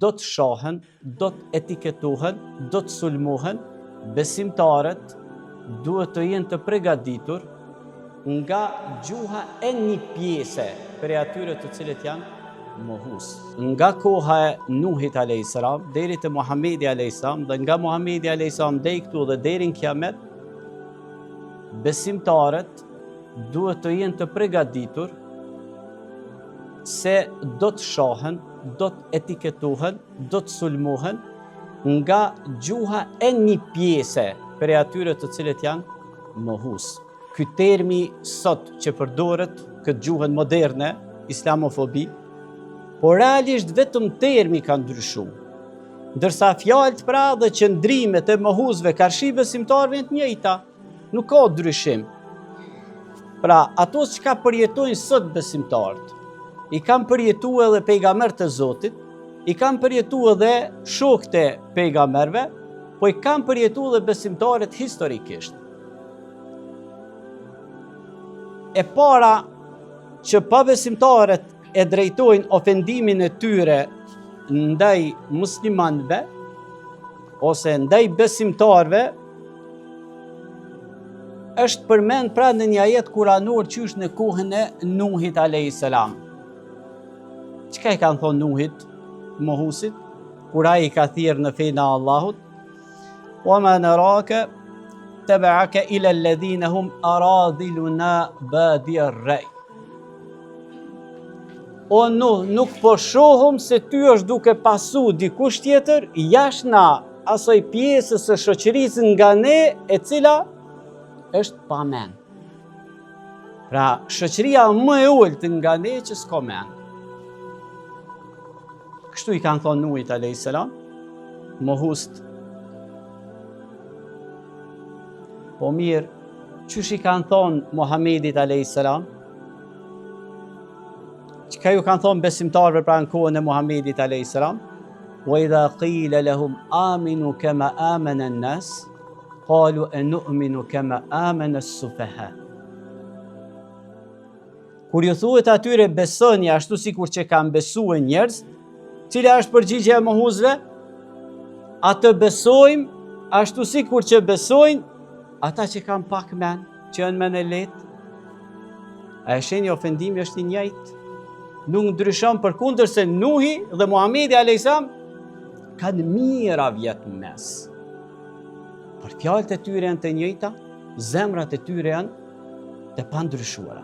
do të shahen, do të etiketohen, do të sulmohen, besimtarët duhet të jenë të pregaditur nga gjuha e një pjese prej atyre të cilët janë mohus. Nga koha e Nuhit a.s. deri te Muhammedi a.s. dhe nga Muhammedi a.s. deri këtu dhe deri në kiamet, besimtarët duhet të jenë të pregaditur se do të shahen, do të etiketohen, do të sulmohen nga gjuha e një pjese prej atyre të cilët janë mohus. Ky termi sot që përdoret këtë gjuhën moderne, islamofobi, po realisht vetëm termi ka ndryshu. Ndërsa fjalët pra dhe qëndrimet e mohusve karshi besimtarëve janë të njëjta. Nuk ka ndryshim. Pra, ato çka përjetojnë sot besimtarët, i kanë përjetu edhe pejgamberët e Zotit, i kanë përjetu edhe shokët e pejgamberëve, po i kanë përjetu edhe besimtarët historikisht. E para që pabesimtarët e drejtojnë ofendimin e tyre ndaj muslimanëve ose ndaj besimtarëve është përmend pra në një ajet kuranor qysh në kohën e Nuhit alayhis salam. Çka i kanë thonë Nuhit, mohusit, kur ai i ka thirrë në fenë e Allahut? Wa ma naraka tabaaka illa alladhina hum aradhiluna badi ar-ra'y. O Nuh, nuk po shohum se ty është duke pasu dikush tjetër jashtë asaj pjesës së shoqërisë nga ne e cila është pa men. Pra, shoqëria më e ulët nga ne që s'ka men. Kështu i kanë thonë Nuhit a.s. Mohust. Po mirë, qysh i kanë thonë Muhammedit a.s. Çka ju kanë thonë besimtarëve pra në kohën e Muhammedit a.s. Wa idha qila lahum aminu kema amana an-nas qalu anu'minu kema amana as-sufaha. Kur ju thuhet atyre besoni ashtu sikur që kanë besuar njerëz, cila është përgjigja e mohusve? A të besojmë ashtu sikur që besojnë ata që kanë pak men, që janë menelehtë. A e shihni ofendimi është i njëjtë? Nuk ndryshon përkundër se Nuhi dhe Muhamedi a.s. kanë mijëra vjet në mes. Por fjalët e tyre janë të njëjta, zemrat e tyre janë të pandryshuara.